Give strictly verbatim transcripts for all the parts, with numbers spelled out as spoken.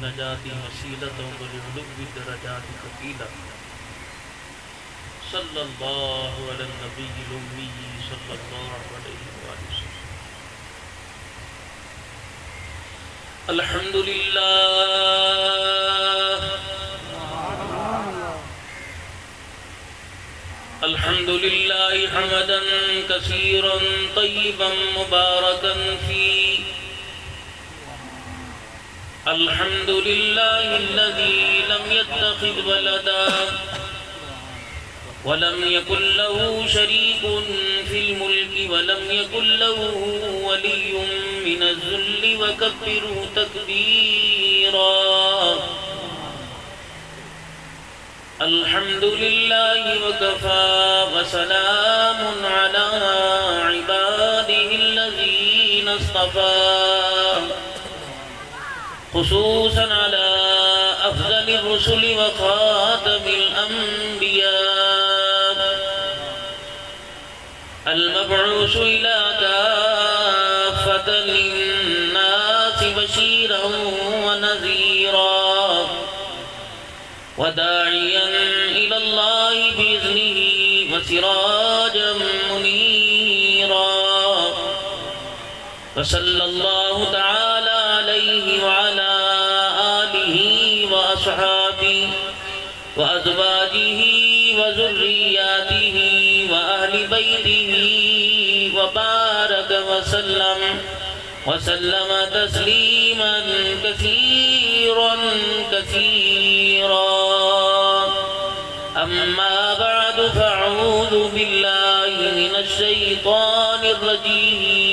الدرجات وسيلة ولعلو الدرجات وكيلا. صلى الله على النبي الأمي صلى الله عليه وآله وسلم. الحمد لله. الحمد لله حمدا كثيرا طيبا مباركا فيه. الحمد لله الذي لم يتخذ ولدا ولم يكن له شريك في الملك ولم يكن له ولي من الذل وكبره تكبيرا. الحمد لله وكفى وسلام على عباده الذين اصطفى، خصوصا على أفضل الرسل وخاتم الأنبياء المبعوث إلى كافة للناس بشيرا ونذيرا وداعيا إلى الله بإذنه وسراجا منيرا. وصلى الله تعالى عليه وعلى آله وأصحابه وأزواجه وذرياته وأهل بيته وبارك وسلم وسلم تسليما كثيرا كثيرا. أما بعد، فأعوذ بالله من الشيطان الرجيم.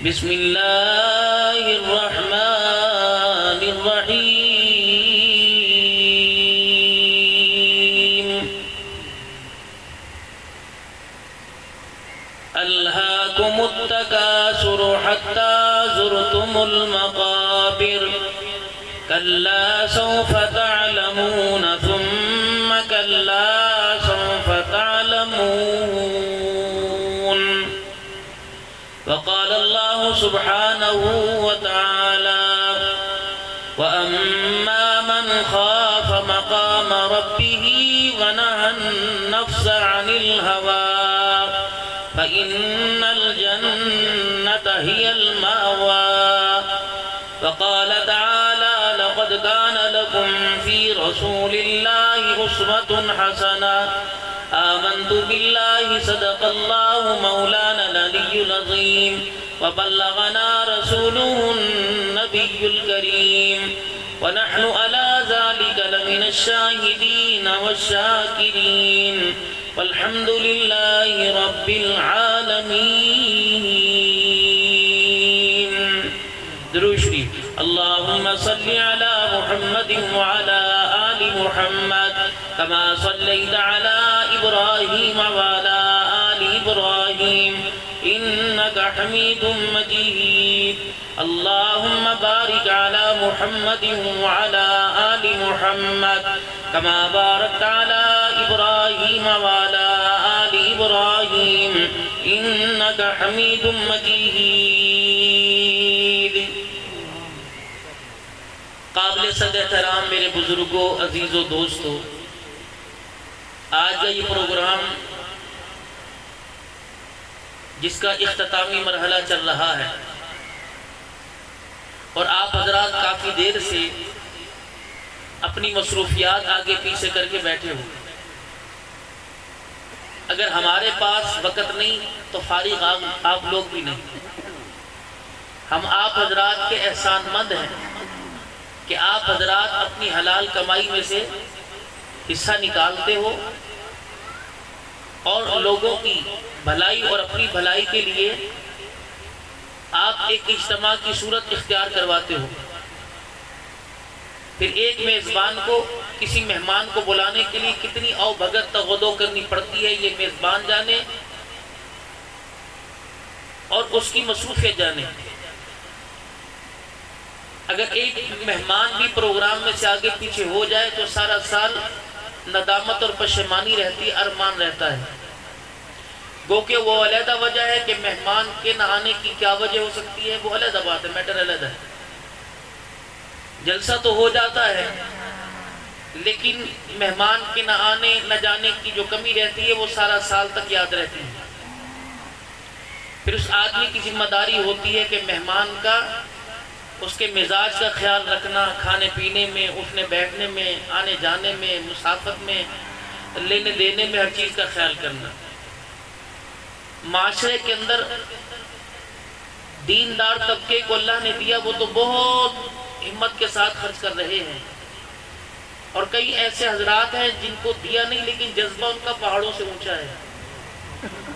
بسم الله الرحمن الرحيم. ألهاكم التكاثر حتى زرتم المقابر. كلا سوف تعلمون ثم كلا سوف تعلمون. وقال الله سبحانه وتعالى: وأما من خاف مقام ربه ونهى النفس عن الهوى فإن الجنة هي المأوى. وقال تعالى: لقد كان لكم في رسول الله أسوة حسنة. آمنت بالله، صدق الله مولانا العلي العظيم، وبلغنا رسوله النبي الكريم، ونحن على ذلك لمن الشاهدين والشاكرين، والحمد لله رب العالمين. درود شریف۔ اللهم صل على محمد وعلى آل محمد كما صليت على إبراهيم وعلى آل إبراهيم إنك حميد مجيد. اللهم بارك على محمد وعلى آل محمد كما باركت على إبراهيم وعلى آل إبراهيم إنك حميد مجيد. قابل صد احترام میرے بزرگوں، عزیزوں، دوستوں، آج کا یہ پروگرام جس کا اختتامی مرحلہ چل رہا ہے اور آپ حضرات کافی دیر سے اپنی مصروفیات آگے پیچھے کر کے بیٹھے ہو، اگر ہمارے پاس وقت نہیں تو فارغ آپ، آپ لوگ بھی نہیں۔ ہم آپ حضرات کے احسان مند ہیں کہ آپ حضرات اپنی حلال کمائی میں سے حصہ نکالتے ہو اور لوگوں کی بھلائی اور اپنی بھلائی کے لیے آپ ایک اجتماع کی صورت اختیار کرواتے ہو۔ پھر ایک میزبان کو کسی مہمان کو بلانے کے لیے کتنی اوبھگت تغدو کرنی پڑتی ہے، یہ میزبان جانے اور اس کی مصروفیت جانے۔ اگر ایک مہمان بھی پروگرام میں سے آگے پیچھے ہو جائے تو سارا سال ندامت اور پشیمانی رہتی، ارمان رہتا ہے۔ گو کہ وہ علیحدہ وجہ ہے کہ مہمان کے نہ آنے کی کیا وجہ ہو سکتی ہے، وہ علیحدہ بات ہے، میٹر علیحدہ ہے۔ جلسہ تو ہو جاتا ہے، لیکن مہمان کے نہ آنے نہ جانے کی جو کمی رہتی ہے، وہ سارا سال تک یاد رہتی ہے۔ پھر اس آدمی کی ذمہ داری ہوتی ہے کہ مہمان کا، اس کے مزاج کا خیال رکھنا، کھانے پینے میں، اٹھنے بیٹھنے میں، آنے جانے میں، مسافت میں، لینے دینے میں، ہر چیز کا خیال کرنا۔ معاشرے کے اندر دیندار طبقے کو اللہ نے دیا، وہ تو بہت ہمت کے ساتھ خرچ کر رہے ہیں، اور کئی ایسے حضرات ہیں جن کو دیا نہیں، لیکن جذبہ ان کا پہاڑوں سے اونچا ہے۔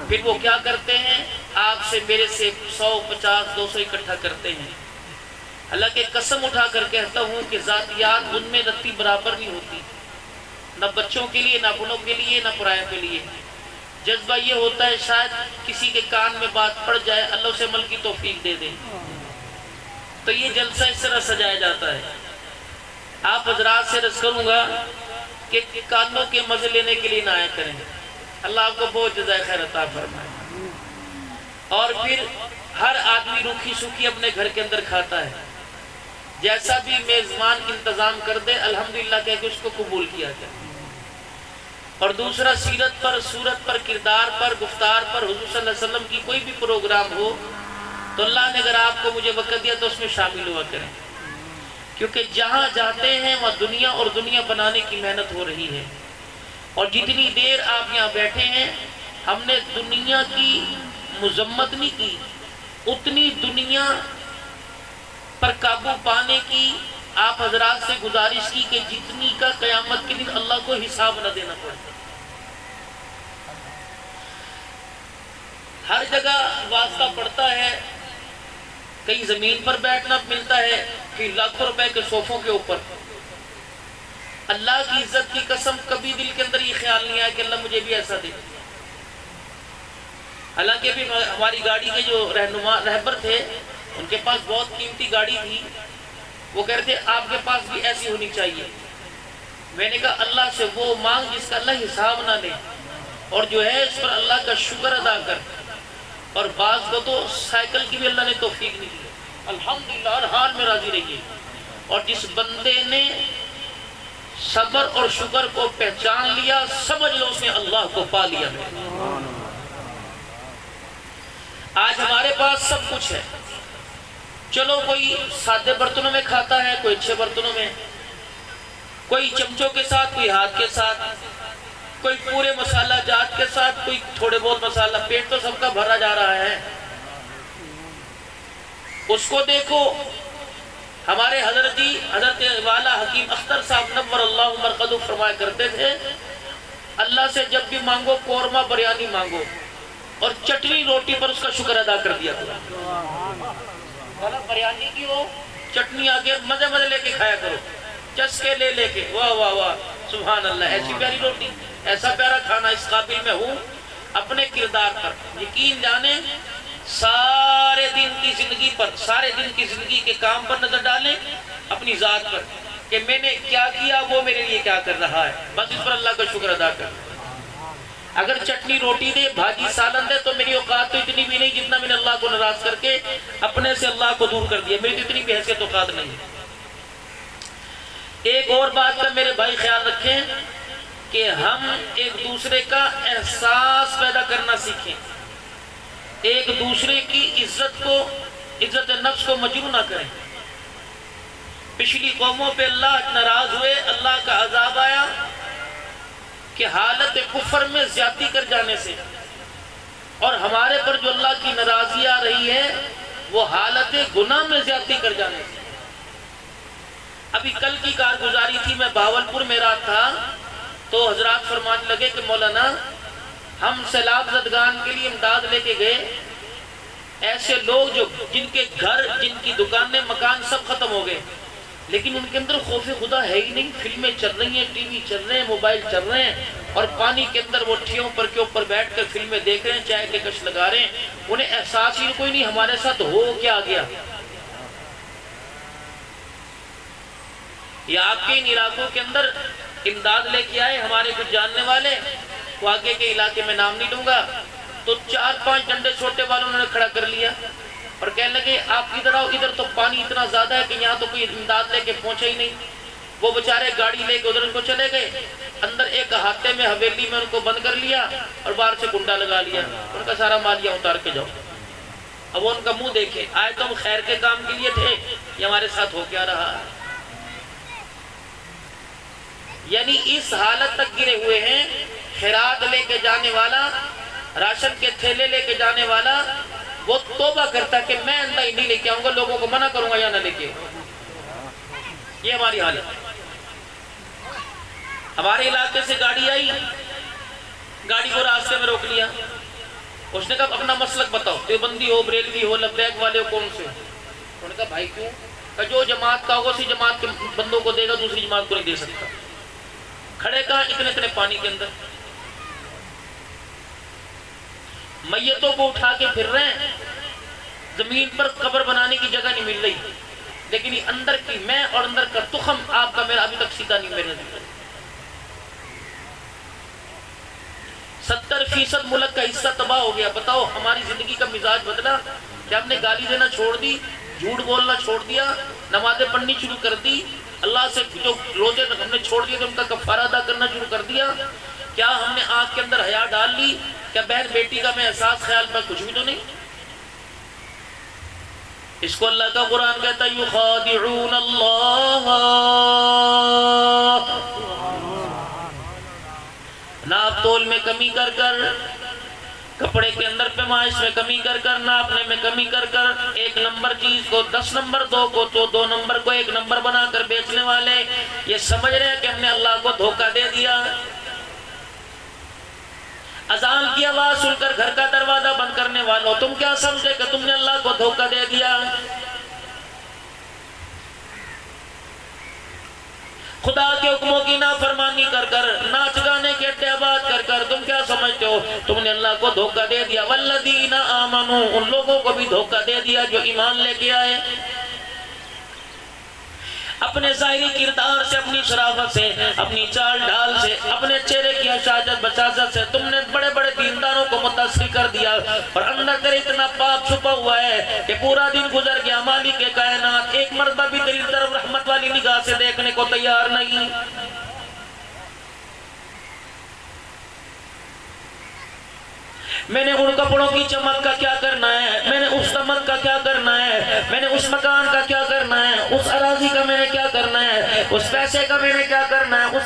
پھر وہ کیا کرتے ہیں؟ آپ سے، میرے سے سو، پچاس، دو سو اکٹھا کرتے ہیں۔ حالانکہ قسم اٹھا کر کہتا ہوں کہ ذاتیات ان میں رتی برابر نہیں ہوتی، نہ بچوں کے لیے، نہ اپنوں کے لیے، نہ پرایوں کے لیے۔ جذبہ یہ ہوتا ہے، شاید کسی کے کان میں بات پڑ جائے، اللہ اسے عمل کی توفیق دے دے۔ تو یہ جلسہ اس طرح سجایا جاتا ہے۔ آپ حضرات سے عرض کروں گا کہ کانوں کے مزے لینے کے لیے نہ آیا کریں۔ اللہ آپ کو بہت جزائے خیر عطا فرمائے۔ اور پھر ہر آدمی روکھی سوکھی اپنے گھر کے اندر کھاتا ہے۔ جیسا بھی میزبان انتظام کر دے، الحمدللہ کہہ کے اس کو قبول کیا جائے۔ اور دوسرا، سیرت پر، صورت پر، کردار پر، گفتار پر، حضور صلی اللہ علیہ وسلم کی کوئی بھی پروگرام ہو تو اللہ نے اگر آپ کو، مجھے وقت دیا تو اس میں شامل ہوا کریں، کیونکہ جہاں جاتے ہیں وہاں دنیا اور دنیا بنانے کی محنت ہو رہی ہے۔ اور جتنی دیر آپ یہاں بیٹھے ہیں، ہم نے دنیا کی مذمت نہیں کی، اتنی دنیا پر قابو پانے کی آپ حضرات سے گزارش کی کہ جتنی کا قیامت کے دن اللہ کو حساب نہ دینا پڑے۔ ہر جگہ واسطہ پڑتا ہے، کہیں زمین پر بیٹھنا ملتا ہے، کہیں لاکھوں روپے کے صوفوں کے اوپر۔ اللہ کی عزت کی قسم، کبھی دل کے اندر یہ خیال نہیں آیا کہ اللہ مجھے بھی ایسا دے۔ حالانکہ بھی ہماری گاڑی کے جو رہنما، رہبر تھے، ان کے پاس بہت قیمتی گاڑی تھی۔ وہ کہہ رہے تھے، آپ کے پاس بھی ایسی ہونی چاہیے۔ میں نے کہا، اللہ سے وہ مانگ جس کا اللہ حساب نہ لے، اور جو ہے اس پر اللہ کا شکر ادا کر۔ اور بعض کو تو سائیکل کی بھی اللہ نے توفیق نہیں دی۔ الحمدللہ، ہر حال میں راضی رہیے۔ اور جس بندے نے صبر اور شکر کو پہچان لیا، سمجھ لو اس نے اللہ کو پا لیا۔ آج ہمارے پاس سب کچھ ہے، چلو، کوئی سادے برتنوں میں کھاتا ہے، کوئی اچھے برتنوں میں، کوئی چمچوں کے ساتھ، کوئی ہاتھ کے ساتھ، کوئی پورے مسالہ جات کے ساتھ، کوئی تھوڑے بہت مسالہ، پیٹ تو سب کا بھرا جا رہا ہے۔ اس کو دیکھو، ہمارے حضرت جی، حضرت والا حکیم اختر صاحب نور اللہ مرقدہ فرمایا کرتے تھے، اللہ سے جب بھی مانگو، قورمہ بریانی مانگو اور چٹنی روٹی پر اس کا شکر ادا کر دیا کرو۔ بھلا بریانی کی ہو، چٹنی آگے مزے مزے لے کے کھایا کرو، چسکے لے لے کے، واہ واہ واہ، سبحان اللہ، ایسی پیاری روٹی، ایسا پیارا کھانا، اس قابل میں ہوں۔ اپنے کردار پر یقین جانیں، سارے دن کی زندگی پر، سارے دن کی زندگی کے کام پر نظر ڈالیں، اپنی ذات پر کہ میں نے کیا کیا، وہ میرے لیے کیا کر رہا ہے، بس اس پر اللہ کا شکر ادا کریں۔ اگر چٹنی روٹی دے، بھاجی سالن دے، تو میری اوقات تو اتنی بھی نہیں جتنا میں نے اللہ کو ناراض کر کے اپنے سے اللہ کو دور کر دیا، میری تو اتنی بھی حیثیت اوقات نہیں۔ ایک اور بات کا میرے بھائی خیال رکھیں کہ ہم ایک دوسرے کا احساس پیدا کرنا سیکھیں، ایک دوسرے کی عزت کو، عزت نفس کو مجروح نہ کریں۔ پچھلی قوموں پہ اللہ ناراض ہوئے، اللہ کا عذاب آیا کہ حالت کفر میں زیادتی کر جانے سے، اور ہمارے پر جو اللہ کی ناراضی آ رہی ہے، وہ حالت گناہ میں زیادتی کر جانے سے۔ ابھی کل کی کارگزاری تھی، میں بہاولپور میں رات تھا، تو حضرات فرمانے لگے کہ مولانا، ہم سیلاب زدگان کے لیے امداد لے کے گئے، ایسے لوگ جو، جن کے گھر، جن کی دکانیں، مکان سب ختم ہو گئے، لیکن ان کے اندر خوف خدا ہے ہی نہیں۔ فلمیں چل رہی ہیں، ٹی وی چل رہے ہیں، موبائل چل رہے ہیں، اور پانی کے اندر وہ ٹھیوں پر کے اوپر بیٹھ کر فلمیں دیکھ رہے ہیں، چائے کے کش لگا رہے ہیں۔ انہیں احساس ہی کوئی نہیں ہمارے ساتھ ہو کیا گیا۔ یا آپ کے ان علاقوں کے اندر امداد لے کے آئے ہمارے کچھ جاننے والے، وہ آگے کے علاقے میں نام نہیں لوں گا، تو چار پانچ ڈنڈے سوٹے والوں نے کھڑا کر لیا۔ اور کہنے لگے، "آپ ادھر آؤ، ادھر تو پانی اتنا زیادہ ہے کہ یہاں تو کوئی امداد لے کے پہنچا ہی نہیں۔" وہ بیچارے گاڑی لے کے ادھر کو چلے گئے۔ اندر ایک احاطے میں، حویلی میں ان کو بند کر لیا اور باہر سے کنڈا لگا لیا۔ ان کا سارا مال یہاں اتار کے جاؤ۔ اب وہ ان کا منہ دیکھے، آئے تو ہم خیر کے کام کے لیے تھے، یہ ہمارے ساتھ ہو کیا رہا ہے؟ یعنی اس حالت تک گرے ہوئے ہیں، خیرات لے کے جانے والا، راشن کے تھیلے لے کے جانے والا، وہ توبہ کرتا ہے کہ میں آئندہ ہی نہیں لے کے آؤں گا، لوگوں کو منع کروں گا یا نہ لے کے آؤں۔ یہ ہماری حالت ہے۔ ہمارے علاقے سے گاڑی آئی، گاڑی کو راستے میں روک لیا۔ اس نے کہا، "اپنا مسلک بتاؤ، دیوبندی ہو، بریلوی ہو، لبیک والے ہو، کون سے ہو؟" انہوں نے کہا، "بھائی کیوں؟" کہا، "جو جماعت کا ہوگا، اسی جماعت کے بندوں کو دے گا، دوسری جماعت کو نہیں دے سکتا۔" کھڑے کہاں؟ اتنے اتنے پانی کے اندر۔ میتوں کو اٹھا کے پھر رہے ہیں، زمین پر قبر بنانے کی جگہ نہیں مل رہی، لیکن یہ اندر کی میں اور اندر کا تخم آپ کا میرا ابھی تک سیدھا نہیں، میرے نزدیک۔ ستر فیصد ملک کا حصہ تباہ ہو گیا۔ بتاؤ، ہماری زندگی کا مزاج بدلا؟ کیا ہم نے گالی دینا چھوڑ دی، جھوٹ بولنا چھوڑ دیا، نمازیں پڑھنی شروع کر دی، اللہ سے جو روزے ہم نے چھوڑ دیے تھے ان کا کفارہ ادا کرنا شروع کر دیا؟ کیا ہم نے آنکھ کے اندر حیا ڈال لی؟ کیا بہن بیٹی کا میں احساس خیال میں کچھ بھی تو نہیں؟ اس کو اللہ کا قرآن کہتا ہے، یخادعون اللہ، ناپ تول میں کمی کر کر، کپڑے کے اندر پیمائش میں کمی کر کر، ناپنے میں کمی کر کر، ایک نمبر چیز کو دس نمبر، دو کو تو دو نمبر کو ایک نمبر بنا کر بیچنے والے یہ سمجھ رہے ہیں کہ ہم نے اللہ کو دھوکہ دے دیا۔ اذان کی آواز سن کر گھر کا دروازہ بند کرنے والوں، تم کیا سمجھے کہ تم نے اللہ کو دھوکہ دے دیا؟ خدا کے حکموں کی نافرمانی کر کر، ناچ گانے کے اڈے آباد کر کر، تم کیا سمجھتے ہو؟ تم نے اللہ کو دھوکہ دے دیا۔ والذین آمنوا، ان لوگوں کو بھی دھوکہ دے دیا جو ایمان لے کے آئے۔ اپنے ظاہری کردار سے، اپنی شرافت سے، اپنی چال ڈھال سے، اپنے چہرے کی حشاشت بشاشت سے تم نے بڑے بڑے دینداروں کو متاثر کر دیا، اور اندر تیرے اتنا پاپ چھپا ہوا ہے کہ پورا دن گزر گیا، مالک کائنات ایک مرتبہ بھی تیری طرف رحمت والی نگاہ سے دیکھنے کو تیار نہیں۔ میں نے ان کپڑوں کی چمک کا کیا کرنا ہے؟ میں نے اس دمک کا کیا کرنا ہے؟ میں نے اس مکان کا کیا کرنا ہے؟ اس اراضی کا میں نے کیا کرنا ہے؟ اس پیسے کا میں نے کیا کرنا ہے؟ اس